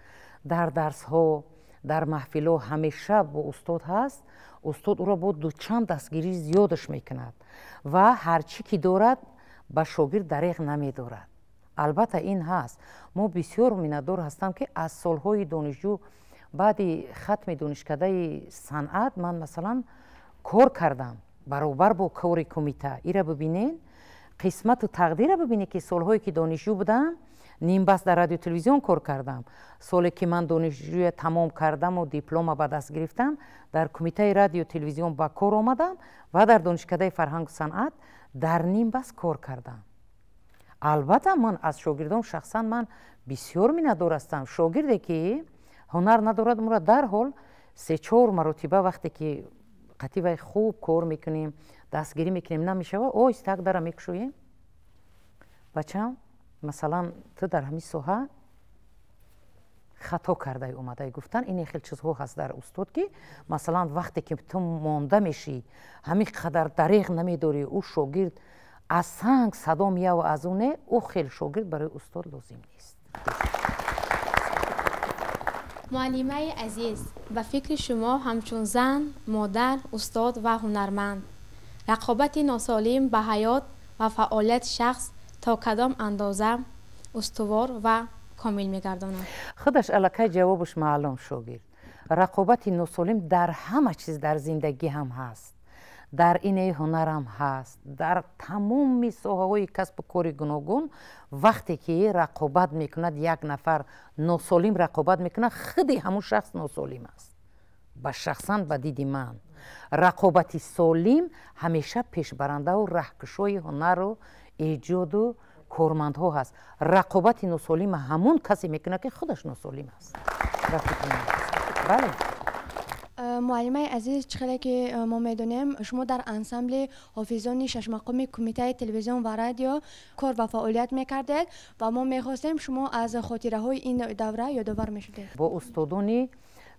дар дарсҳо, дар маҳфилҳо ҳамеша бо устод ҳаст, устод ӯро бо дучанд дастгирӣ зиёдаш мекунад ва ҳар чӣ ки дорад, ба шогирд дареғ намедорад. Албатта, ин ҳаст. Мо бисёр миннатдор ҳастам, ки аз солҳои донишҷӯ, баъди хатми донишкадаи санъат, ман масалан кор кардам баробар бо кори кумита. Ира бибинед, қисмату тақдира бибинед, ки солҳое ки донишҷӯ будам, нимбаст дар радио телевизион кор кардам. Соле ки ман донишҷӯя тамом кардаму диплома ба даст гирифтам, дар кумитаи радио телевизион ба кор омадам ва дар донишкадаи фарҳангу санъат дар нимбаст кор кардам. Албатта, ман аз шогирдон шахсан ман бисёр миннатдор ҳастам. Шогирде ки ҳунар надорад, умра дарҳол 3-4 маротиба вақте ки қатъи вай хуб кор мекунем, дастгирӣ мекунем, намешава, оҳиста дара мекушоем. Бачам, масалан, ту дар ҳамин соҳа Хато кардай омадай гуфтан. Ин хел чизҳо ҳаст дар устод, ки масалан вақте ки ту монда мешӣ, ҳамин қадар дареғ намедорӣ, ӯ шогирд аз санг садо меяв, аз оне ӯ хел шогирд барои устод лозим нест. Муаллимаи азиз, ба фикри шумо ҳамчун зан, модар, устод ва ҳунарманд, рақобати носолим ба ҳаёт ва фаъолияти шахс то кадом андоза устувор ва комил мегардонад? Худаш аллакай ҷавобаш маълум, шогирд. Рақобати носолим дар ҳама чиз дар зиндагӣ ҳам ҳаст, дар инаи ҳунарам ҳаст, дар тамоми соҳаҳои касбу кори гуногун. Вақте ки рақобат мекунад, як нафар носолим рақобат мекунад, худи ҳамун шахс носолим аст. Ба шахсан ба диди ман рақобати солим ҳамеша пешбарандаву раҳкушои ҳунару эҷоду кормандҳо ҳаст. Рақобати носолима ҳамун касе мекунад, ки худаш носолим аст. Бале. Муаллимаи азиз, чӣ хеле ки мо медонем, шумо дар ансамбли ҳофизони шашмақоми Кумитаи телевизион ва радио кор ва фаъолият мекардед ва мо мехостем шумо аз хотираҳои ин давра ёдовар мешудед. Бо устодони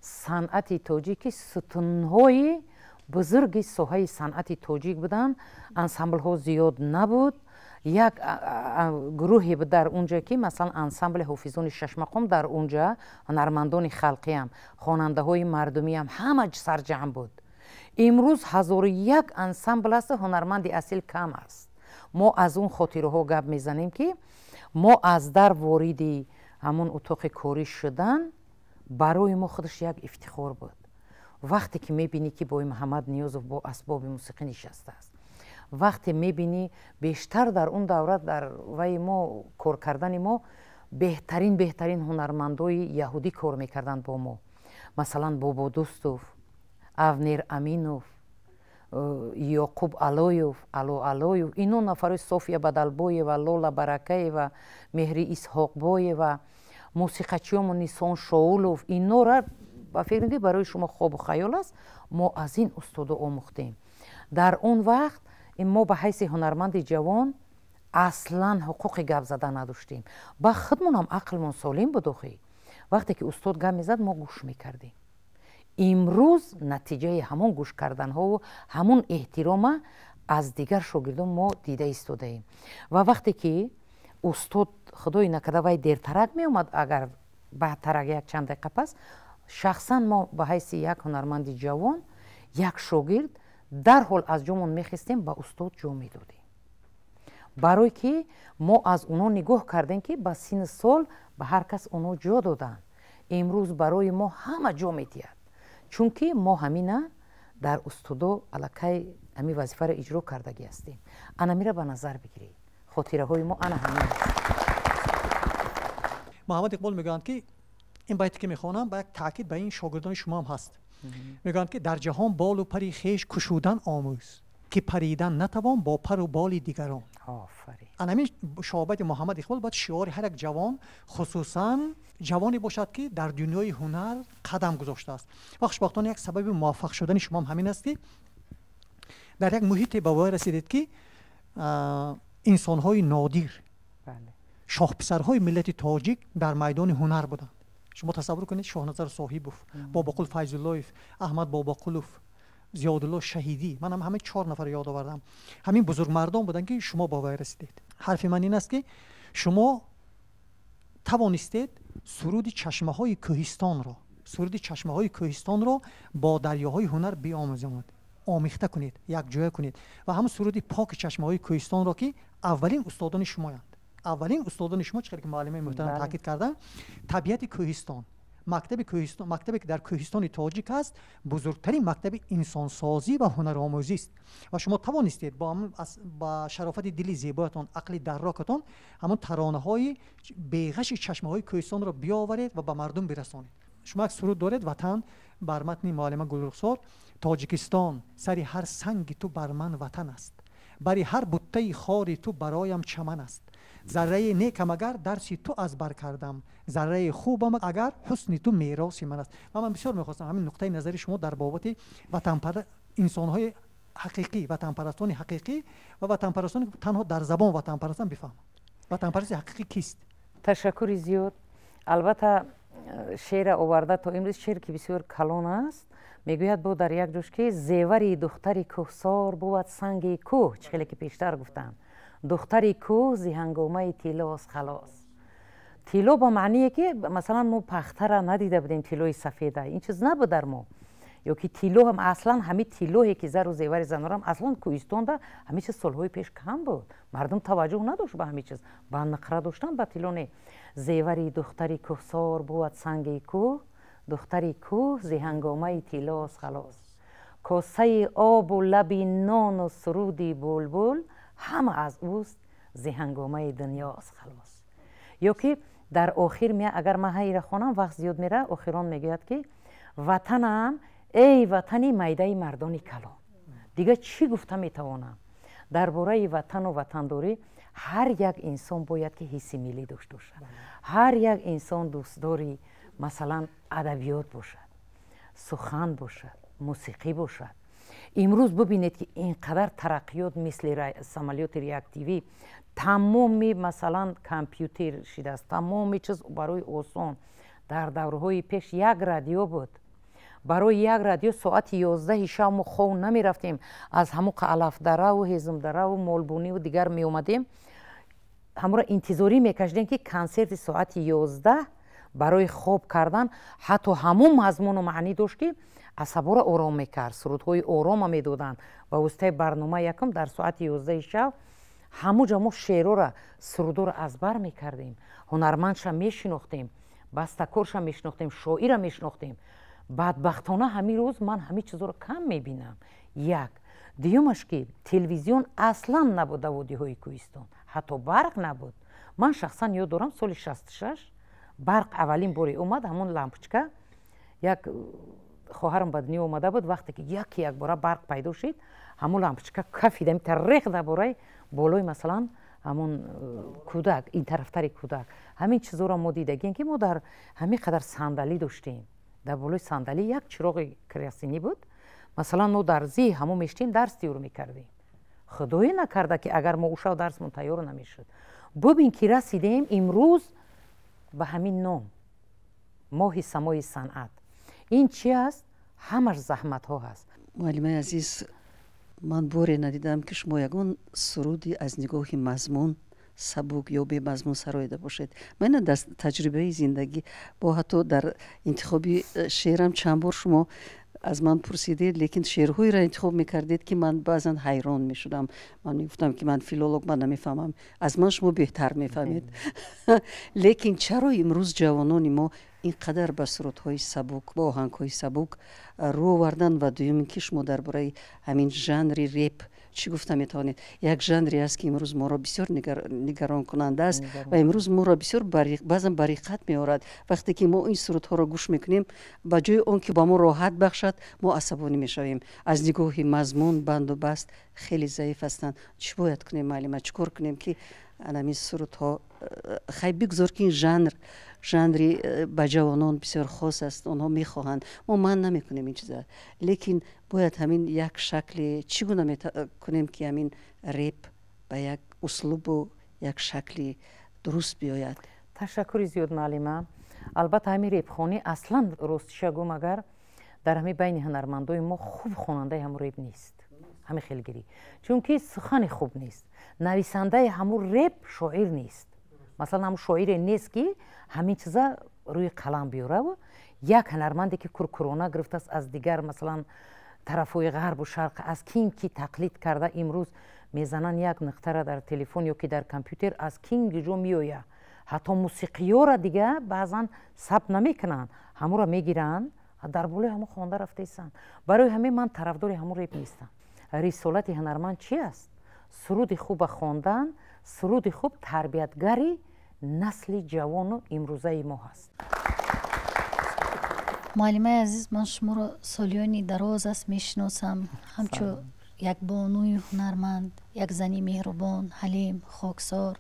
санъати тоҷики, сутунҳои бузурги соҳаи санъати тоҷик буданд. Ансамблҳо зиёд набуд. Як гурӯҳе буд дар унҷа, ки масалан ансамбли ҳофизони шашмақом, дар унҷа ҳунармандони халқиам, хонандаҳои мардумиам ҳама сарҷамъ буд. Имрӯз 1001 ансамбл аст, ҳунарманди асил кам аст. Мо аз он хотираҳо гап мезанем, ки мо аз дар вориди ҳамун утоқи корӣ шудан барои мо худаш як ифтихор буд. Вақте ки мебинӣ, ки Бой Муҳаммад Ниёзов бо асбоби мусиқӣ нишастааст, вақте мебинӣ, бештар дар он давра дар ваи мо кор кардани мо беҳтарин ҳунармандои яҳудӣ кор мекарданд бо мо. Масалан, Бободустов, Авнер Аминов, Ёқуб Алоев, Ало Алоев, ино нафарои, София Бадалбоева, Лола Баракаева, Меҳри Исҳоқбоева, мусиқачиёмо Нисон Шоулов, инора ба фикр мекунед, барои шумо хобу хаёл аст. Мо аз ин устодо омӯхтем. Дар он вақт мо ба ҳайси ҳунарманди ҷавон аслан ҳуқуқи гап зада надоштем. Ба худмонам ақлмон солим буд. Охи вақте ки устод гап мезад, мо гӯш мекардем. Имрӯз натиҷаи ҳамон гӯш карданҳову ҳамон эҳтирома аз дигар шогирдон мо дида истодаем. Ва вақте ки устод, худои накарда, вай дертарак меомад, агар баъдтарак як чанд дақиқа пас, шахсан мо ба ҳайси як ҳунарманди ҷавон, як шогирд, дарҳол аз ҷомон мехестем, ба устод ҷо медодем, барое ки мо аз онҳо нигоҳ кардем, ки ба синни сол ба ҳар кас онҳо ҷо доданд. Имрӯз барои мо ҳама ҷо медиҳад, чунки мо ҳамина дар устодо аллакай ҳамин вазифаро иҷро кардагӣ ҳастем. Анамира ба назар бигиред, хотираҳои мо ана ҳамин аст. Муҳаммад Иқбол мегӯянд, ки ин байте ки мехонам, ба як таъкид ба ин шогирдони шумо ҳам ҳаст. Мегӯянд, ки дар ҷаҳон болу пари хеш кушудан омӯз, ки паридан натавон бо пару боли дигарон. Ан ҳамин шоҳбайти Муҳаммад Иқбол бояд шиори ҳар як ҷавон, хусусан ҷавоне бошад, ки дар дунёи ҳунар қадам гузоштааст. Ва хушбахтона як сабаби муваффақ шудани шумо ҳам ҳамин аст, ки дар як муҳите ба воя расидед, ки инсонҳои нодир, шоҳписарҳои миллати тоҷик дар майдони ҳунар буданд. Шумо тасаввур кунед: Шоҳназар Соҳибов, Бобоқул Файзуллоев, Аҳмад Бобоқулов, Зиёдулло Шаҳидӣ. Манам ҳамаи чор нафар ёд овардам. Ҳамин бузургмардон буданд, ки шумо ба вай расидед. Ҳарфи ман ин аст, ки шумо тавонистед суруди чашмаҳои кӯҳистонро бо дарёҳои ҳунар биомӯзонед, омехта кунед, якҷоя кунед ва ҳамун суруди поки чашмаҳои кӯҳистонро, ки аввалин устодони шумоянд, аввалин устодони шумо, чӣ ки муаллимаи муҳтарам таъкид карданд, табиати кӯҳистон, мактаби кӯҳистон, мактабе ки дар кӯҳистони тоҷик аст, бузургтарин мактаби инсонсозӣ ва ҳунаромӯзист. Ва шумо тавонистед ба шарофати дили зебоятон, ақли даррокатон ҳамон таронаҳои беғаши чашмаҳои кӯҳистонро биёваред ва ба мардум бирасонед. Шумо як суруд доред, «Ватан», бар матни муаллима Гулрухсор: «Тоҷикистон, сари ҳар санги ту бар ман ватан аст, бари ҳар буттаи хори ту бароям чаман аст. Зарраи некам агар дарси ту аз бар кардам, зарраи хубам агар ҳусни ту мероси ман аст». Ва ман бисёр мехостам ҳамин нуқтаи назари шумо дар бобати ватанпар, инсонҳои ҳақиқӣ, ватанпарастони ҳақиқӣ ва ватанпарастоне танҳо дар забон ватанпарастан бифаҳмам. Ватанпарасти ҳақиқӣ кист? Ташаккури зиёд. Албатта, Шеъра оварда то имрӯз, шеър ки бисёр калон аст, мегӯяд бо дар як ҷош ки зевари духтари кӯҳсор бувад санги кӯҳ, чӣ хеле ки пештар гуфтам, духтари кӯҳ зи ҳангомаи тиллост халос. Тилло ба маъние ки масалан мо пахтара надида будем, тиллои сафеда ин чиз набуд дар мо, ё ки тилло ҳам аслан ҳамин тиллое ки зару зевари занорам аслан кӯҳистонда ҳамин чиз солҳои пеш кам буд, мардум таваҷҷӯҳ надошт ба ҳамин чиз, ба нуқра доштан, ба тилло не. Зевари духтари кӯҳсор бувад санги кӯҳ, духтари кӯҳ зи ҳангомаи тиллост халос. Косаи обу лаби нону суруди булбул ҳама аз ӯст, зи ҳангомаи дунёст халос. Ё ки дар охир агар ман ҳайра хонам вақт зиёд мера, охирон мегӯяд ки ватанам эй ватани майдаи мардони калон. Дигар чӣ гуфта метавонам дар бораи ватану ватандорӣ? Ҳар як инсон бояд ки ҳисси миллӣ дошта бошад, ҳар як инсон дӯстдори масалан адабиёт бошад, сухан бошад, мусиқӣ бошад. Имрӯз бибинед ки ин қадар тараққиёт мисли самолёти реактивӣ, тамоми масалан компютер шидааст, тамоми чиз барои осон. Дар даврҳои пеш як радио буд, барои як радио соати 11 шаб мо хов намерафтем, аз ҳамон алафдараву ҳезумдараву молбуниву дигар меомадем, ҳамонро интизорӣ мекашидем ки консерти соати 11 барои хоб кардан ҳатто ҳамон мазмуну маънӣ дошт ки асаборо ором мекард, сурудҳои орома медоданд ба воситаи барнома якум дар соати 11 шаб. Ҳамуҷа мо шеърора, сурудоро аз бар мекардем, ҳунармандша мешинохтем, бастакорша мешинохтем, шоира мешинохтем. Бадбахтона ҳамин рӯз ман ҳамин чизоро кам мебинам. Як дуюмаш ки телевизион аслан набуд дар водиҳои кӯҳистон, ҳатто барқ набуд. Ман шахсан ёд дорам соли 66 барқ аввалин боре омад, ҳамон лампочка, як хоҳарам ба дунё омада буд, вақте ки яке якбора барқ пайдо шид, ҳамон лампочка кафида тарех дар бораи болои масалан ҳамон кӯдак, ин тарафтари кӯдак. Ҳамин чизоро мо дидагем ки мо дар ҳамин қадар сандалӣ доштем, дар болои сандалӣ як чироғи керосинӣ буд, масалан мо дар зии ҳамон мештем, дарс тайёр мекардем. Худое накарда ки агар мо ӯ шав дарсмон тайёр намешуд. Бубин ки расидем имрӯз ба ҳамин ном моҳи самои санъат. Ин чи аст? Ҳамаш заҳматҳо ҳаст. Муаллимаи азиз, ман боре надидам ки шумо ягон суруди аз нигоҳи мазмун сабук ё бемазмун сароида бошед. Ман дар таҷрибаи зиндагӣ бо ҳатто дар интихоби шеърам чанд бор шумо аз ман пурсидед, лекин шеърҳоеро интихоб мекардед ки ман баъзан ҳайрон мешудам. Ман мегуфтам ки ман филолог, ман намефаҳмам, аз ман шумо беҳтар мефаҳмед. Лекин чаро имрӯз ҷавонони мо ин қадар ба сурудҳои сабук, бо оҳангҳои сабук рӯ овардан? Ва дуюм ин ки шумо дар бораи ҳамин жанри реп чӣ гуфта метавонед? Як жанре аст ки имрӯз моро бисёр нигаронкунанда аст ва имрӯз моро бисёр баъзан бариқат меорад. Вақте ки мо ин сурудҳоро гӯш мекунем, ба ҷои он ки ба мо роҳат бахшад, мо асабонӣ мешавем. Аз нигоҳи мазмун банду баст хеле заиф ҳастанд. Чӣ бояд кунем, муаллима? Чӣ кор кунем ки анамин сурудҳо, хай бигзор ки ин жанр жанри ба ҷавонон бисёр хос аст, онҳо мехоҳанд, мо манъ намекунем ин чиза, лекин бояд ҳамин як шакли чӣ гуна кунем ки ҳамин реп ба як услубу як шакли дуруст биёяд? Ташаккури зиёд, муаллима. Албатта ҳамин репхонӣ аслан ростиша гум, агар дар ҳамин байни ҳунармандои мо хуб хонандаи ҳамун реп нест, ҳамин хелгирӣ, чунки сухани хуб нест, нависандаи ҳамун реп шоир нест. Масалан ҳамун шоире нест ки ҳамин чиза рӯи қалам биёраву як ҳунарманде ки куркурона гирифтааст аз дигар масалан тарафҳои ғарбу шарқ, аз ким ки тақлид карда имрӯз мезананд як нуқтара дар телефон ё ки дар компютер, аз ким ҷо меояд. Ҳатто мусиқиёра дига баъзан сабт намекунанд, ҳамуро мегиранд, дар болои ҳамун хонда рафтаистанд. Барои ҳамин ман тарафдори ҳамун реп нестам. Рисолати ҳунарманд чи аст? Суруди хуба хондан, суруди хуб тарбиятгари насли ҷавону имрӯзаи мо ҳаст. Муаллимаи азиз, ман шуморо солиёни дароз аст мешиносам ҳамчун як бонуи ҳунарманд, як зани меҳрубон, ҳалим, хоксор.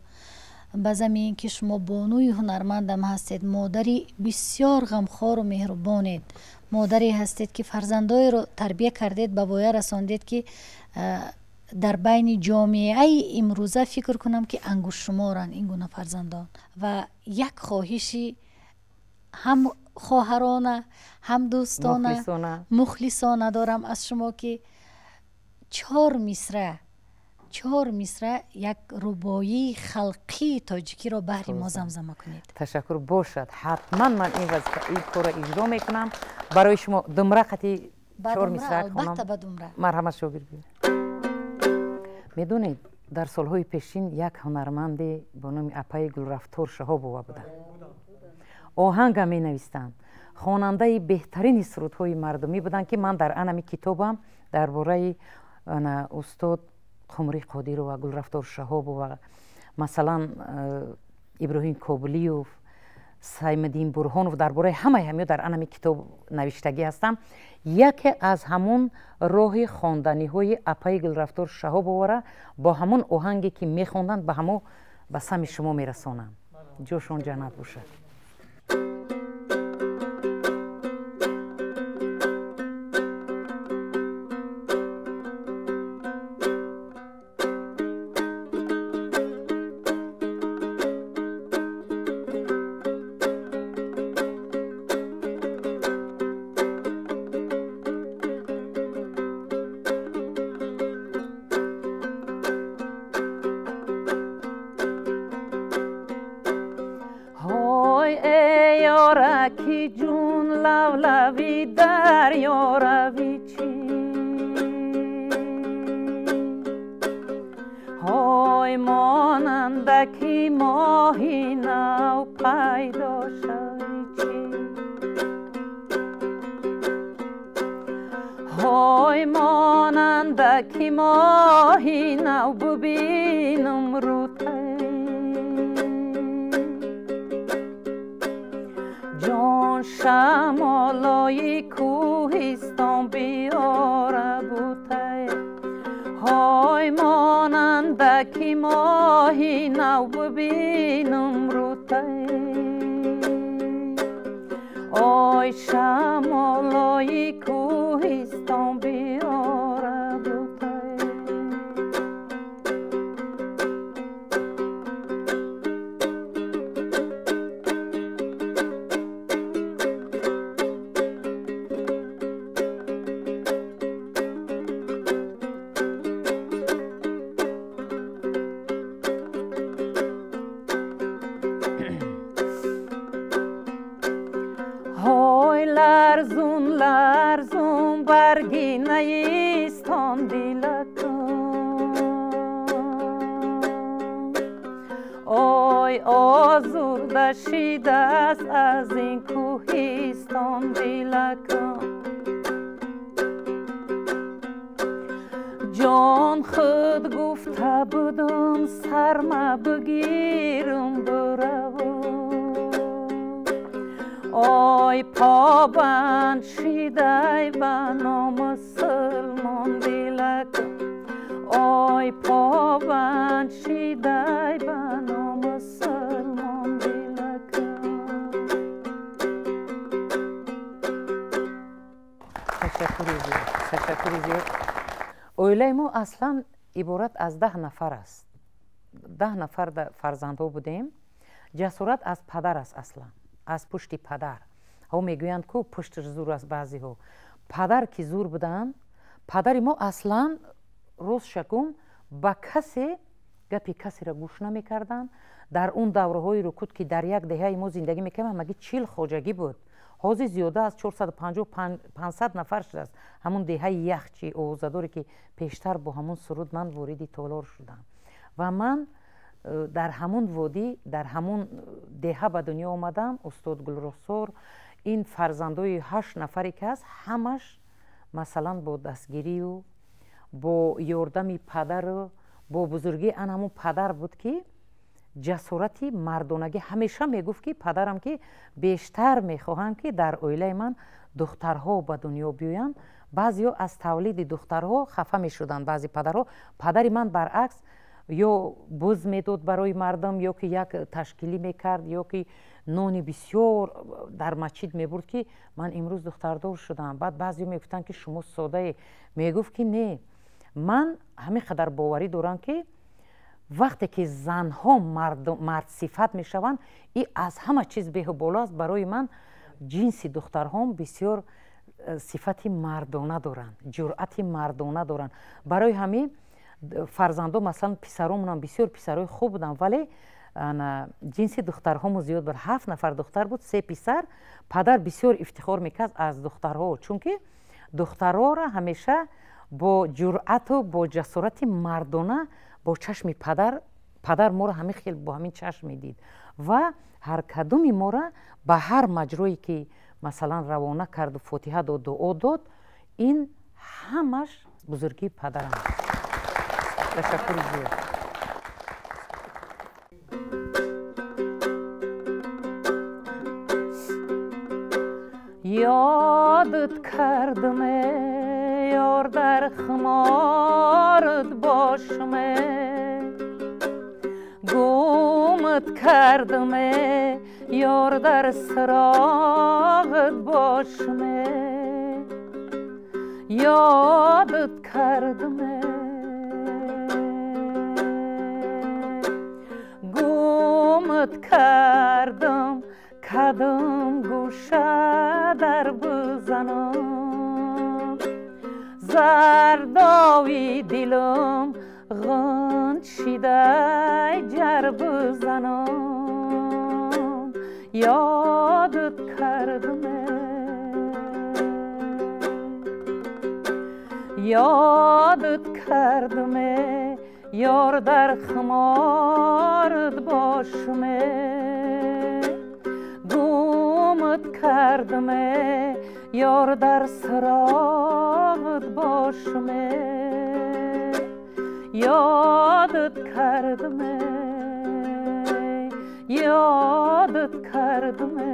Ба замин ки шумо бонуи ҳунармандам ҳастед, модари бисёр ғамхору меҳрубонед, модаре ҳастед ки фарзандоеро тарбия кардед, ба воя расондед ки дар байни ҷомеаи имрӯза фикр кунам ки ангуштшуморанд ин гуна фарзандон. Ва як хоҳиши ҳам Хоҳарона, ҳам дӯстона, мухлисона дорам аз шумо, ки 4 мисра як рубоии халқии тоҷикиро баҳри мо замзама кунед. Ташаккур, бошад, ҳатман ман ин вазифа, ин корро иҷро мекунам барои шумо. Думра қати чор мисра. Албатта, ба думра. Марҳамат, шогирд. Медонед, дар солҳои пешин як ҳунарманде бо номи апаи Гулрафтор Шаҳобова буданд. Оҳанга менавистанд, хонандаи беҳтарини сурудҳои мардумӣ буданд, ки ман дар анами китобам дар бораи устод Қумрӣ Қодирова, Гулрафтор Шаҳобова, масалан, Иброҳим Кобулиёв, Саймиддин Бурҳонов, дар бораи ҳамаи ҳамиё дар анами китоб навиштагӣ ҳастам. Яке аз ҳамун роҳи хонданиҳои апаи Гулрафтор Шаҳобовара бо ҳамун оҳанге ки мехонданд, ба ҳамо ба сами шумо мерасонам. Ҷошон ҷаннат бошад. Лавлави дарёрави чӣ, ҳой, монандаки моҳи нав пайдо шави чӣ, ҳой, монандаки моҳи нав бубинам рӯтай. Ҷон, шамолои кӯҳистон биёра бутай, ҳой, монандаки моҳи нав бубинам рӯтай. Ой, шамолои кӯҳистон биёра бутай. Ҳой, ларзун ларзун барги наистон дилакун, ой, озурда шидааст аз ин кӯҳистон дилакун. Ҷон, худ гуфта будум, сарма бигирум бураву, ой, побанд шидай ба номусулмон дилакун, ой, побанд шидай ба номусулмон дилакун. Ташаккури зиёд, ташаккури зиёд. Оилаи мо аслан иборат аз 10 нафар аст, 10 нафар фарзандҳо будем. Ҷасорат аз падар аст, аслан аз пушти падар. Ҳо, мегӯянд, ку пушташ зур аст. Баъзеҳо падар ки зур буданд. Падари мо аслан, рост шакум, ба касе гапи касеро гӯш намекарданд. Дар он давраҳои рукуд, ки дар як деҳаи мо зиндагӣ мекардем, ҳамагӣ 40 хоҷагӣ буд. Ҳозир зиёда аз 450, 500 нафар шудааст ҳамун деҳаи Яхчи овозадоре, ки пештар бо ҳамун суруд ман вориди толор шудам. Ва ман дар ҳамун водӣ, дар ҳамун деҳа ба дунё омадам. Устод Гулрухсор, ин фарзандои ҳашт нафаре ки ҳаст, ҳамаш, масалан, бо дастгирию бо ёрдами падару бо бузургии ан ҳамун падар буд, ки ҷасорати мардонагӣ ҳамеша мегуфт, ки падарам, ки бештар мехоҳам, ки дар оилаи ман духтарҳо ба дунё биёянд. Баъзеҳо аз тавлиди духтарҳо хафа мешуданд, баъзе падарҳо. Падари ман баръакс, ё буз медод барои мардум, ё ки як ташкилӣ мекард, ё ки нони бисёр дар масҷид мебурд, ки ман имрӯз духтардор шудам. Баъд баъзеҳо мегуфтанд, ки шумо содае. Мегуфт, ки не, ман ҳамин қадар боварӣ дорам, ки вақте ки занҳо мардсифат мешаванд, и аз ҳама чиз беҳу боло аст. Барои ман Ҷинси духтарҳом бисёр сифати мардона доранд, ҷуръати мардона доранд. Барои ҳамин фарзандо, масалан, писаромонам бисёр писарои хуб буданд, вале ҷинси духтарҳомо зиёд буд. 7 нафар духтар буд, 3 писар. Падар бисёр ифтихор мекард аз духтарҳо, чунки духтарҳоро ҳамеша бо ҷуръату бо ҷасорати мардона бо чашми падар моро ҳамин хел бо ҳамин чашм медид ва ҳар кадуми моро ба ҳар маҷрое ки масалан равона карду фотиҳа дод, дуо дод, ин ҳамаш бузургии падарам. Ташаккури зиёд. Ёдат кардаме, ёр, дар хуморат бошме, гумат кардаме, ёр, дар сироғат бошме, ёдат кардаме, гумат кардам, кадам гӯша дар бизанам, зардови дилам ғунч шидай ҷар бизанам, ёдат кардаме, ёдат кардаме, ёр, дар хуморат бошме, гумат кардаме, ёр, дар сироғат бошме, ёдат кардаме, ёдат кардаме.